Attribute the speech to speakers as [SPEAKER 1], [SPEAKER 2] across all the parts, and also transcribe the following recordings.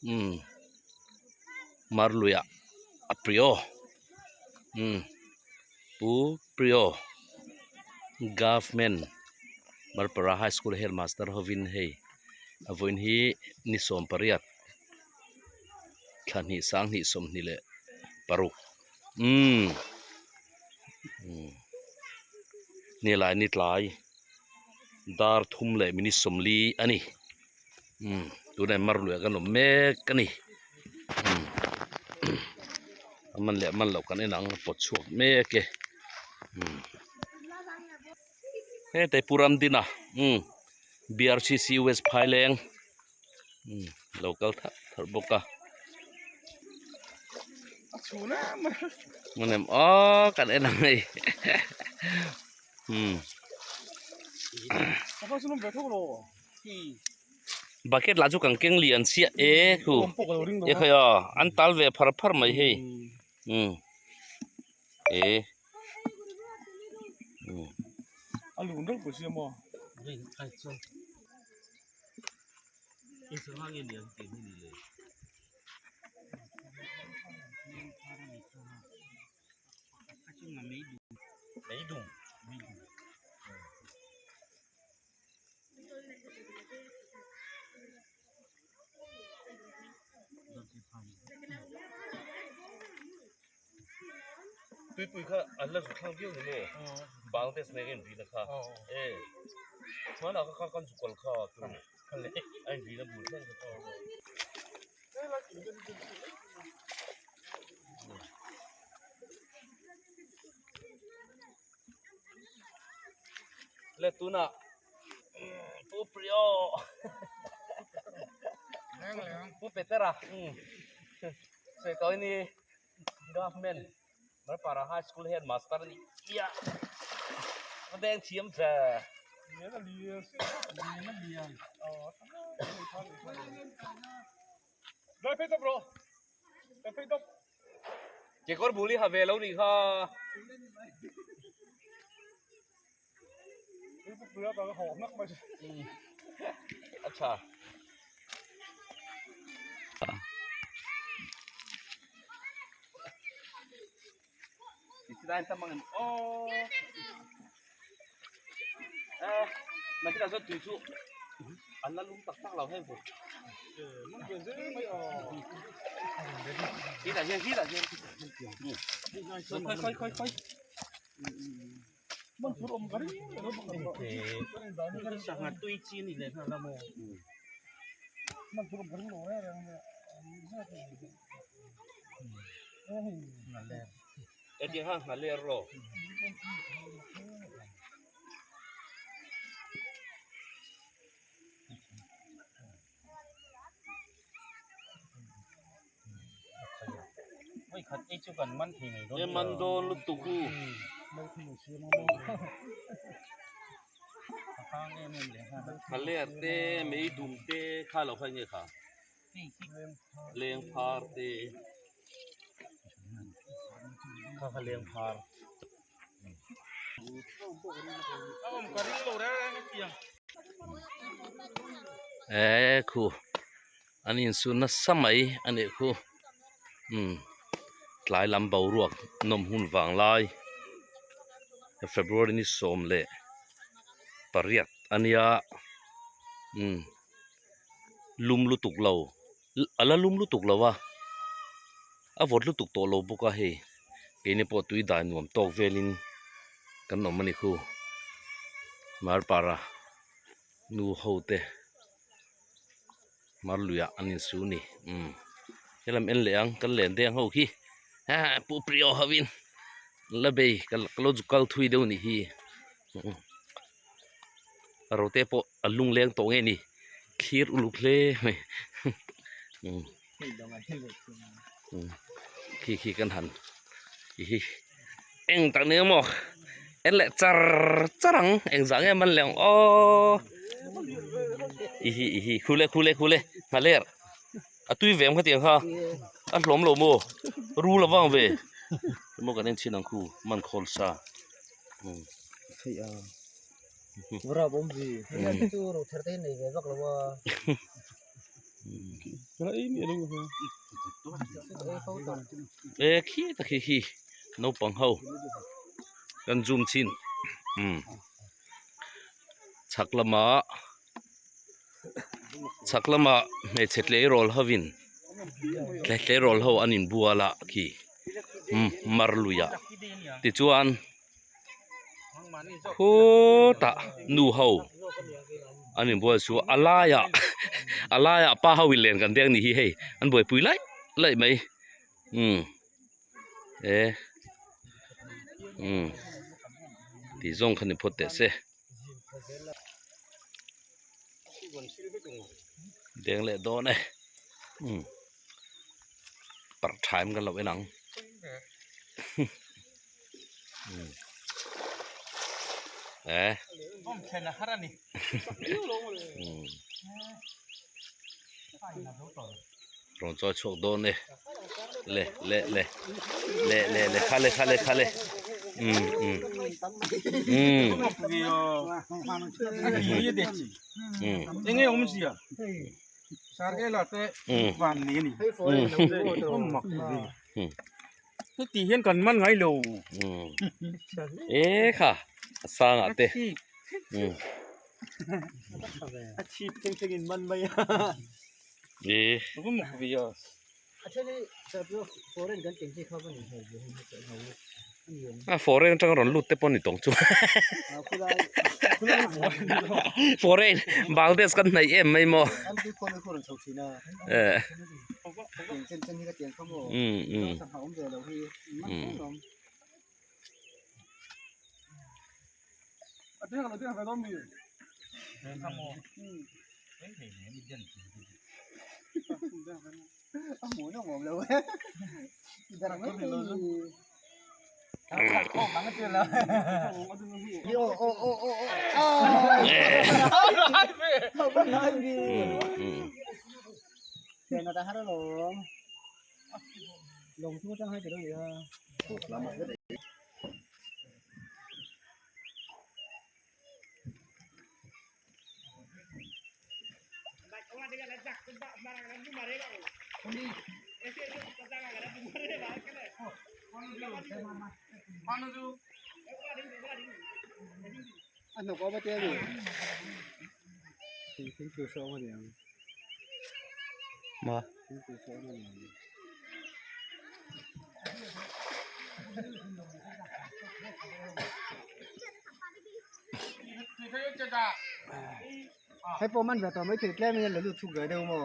[SPEAKER 1] Umm Marluiah a Prio umm Pu Prio Government Marpara High School Headmaster hovin hei a vawiin hi ni sawmpariat thla hnih sanghnih sawmhnih leh paruk umm umm nilai ni tlai dar thum leh minute sawmli a ni. Umm tunah mar luiah kan awm mek a ni umm a man leh man loh kan en ang a pawt chhuak mek e umm hetlai pu Ramdina umm BRCC West Phaileng umm lo kal tharh tharh bawk a hmun em aw kan en ang hei umm. Bucket lah chu kan keng lian chiah e khu e khai aw an tal ve phar phar mai hei umm e umm Tuipui kha an la zuk thlang viau ni maw Bangladesh nen a inrina kha e hmanah kha kan zuk kal kha tu a inrina bul thleng kha. Le tunah Pu Prio Pu Petera sawi tawh a ni Government Marpara High School Headmaster a ni chiah a beng thiam ve. Kekawr bul hi ha ve lo nih kha. A tha. Nakinah chuan tui chu an la lum tak tak lo hei vawt Hitah hian hitah hian khawi khawi khawi khawi Sangha tui chi a ni leh nghal a maw. Hetiang khan nghal leh rawh. E man dawn lutuk u. Nghaler te meidum te kha lo kha eng nge kha? Lengphar te kha kha lengphar eh khu an insu nasa mai a nih khu umm tlai lam boruak nawm hun vang lai February ni sawm leh pariat a nia umm. Lum lutuk lo a la lum lutuk lo a a vawt lutuk tawh lo bawk a hei keini pawh tui dai nuam tawk velin kan awm a ni khu Marpara nu ho te mar luiah an insu a ni umm helam en leh ang kan len deng ho khi pu Prio ho in la bei ka lo zu kal thui deuh a nih hi. Rote pawh a lungleng tawh nge ni thlir uluk hle mai khi khi kan han hi eng tak ni maw en leh char char ang eng zah nge man leh ang aw i hi i hi khule khule khule nghaler a tui ve ang khatiang kha a hlawm lo maw rul a vang ve emaw kan en chhin ang khu man khawl sa. E khi tak hi hi naupang ho kan zoom chhin umm chhak lamah chhak lamah hmeichhe tleirawl hovin tleirawl ho an inbual a khi umm mar luiah tichuan. Khutah nu ho an inbual chu a laiah a laiah pa ho in len kan deng ni hi hei an buaipui laih laih mai umm e umm tih zawng kha ni phawt teh se deng leh dawn e umm parh tha em kan lo en ang. Rawn chawi chhuak dawn e le le le le le le khale khale khale um um um um
[SPEAKER 2] Heti hian kan man ngai lo.
[SPEAKER 1] E kha a sang ah te.
[SPEAKER 2] A chhip thleng thleng in man mai a.
[SPEAKER 1] E. A foreign atanga rawn lut te pawh ni tawng chu. Foreign Bangladesh kan hnaih em mai maw. E. Ma.
[SPEAKER 3] Hei pawh man ve tawh mai thei tlem in a la lut chhuk ve deuh maw.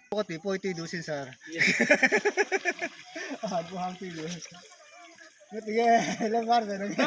[SPEAKER 3] Ka tui pawh i tui duh sin sir. A han pu hang tui duh. Nga ti nge la var ve lo nge.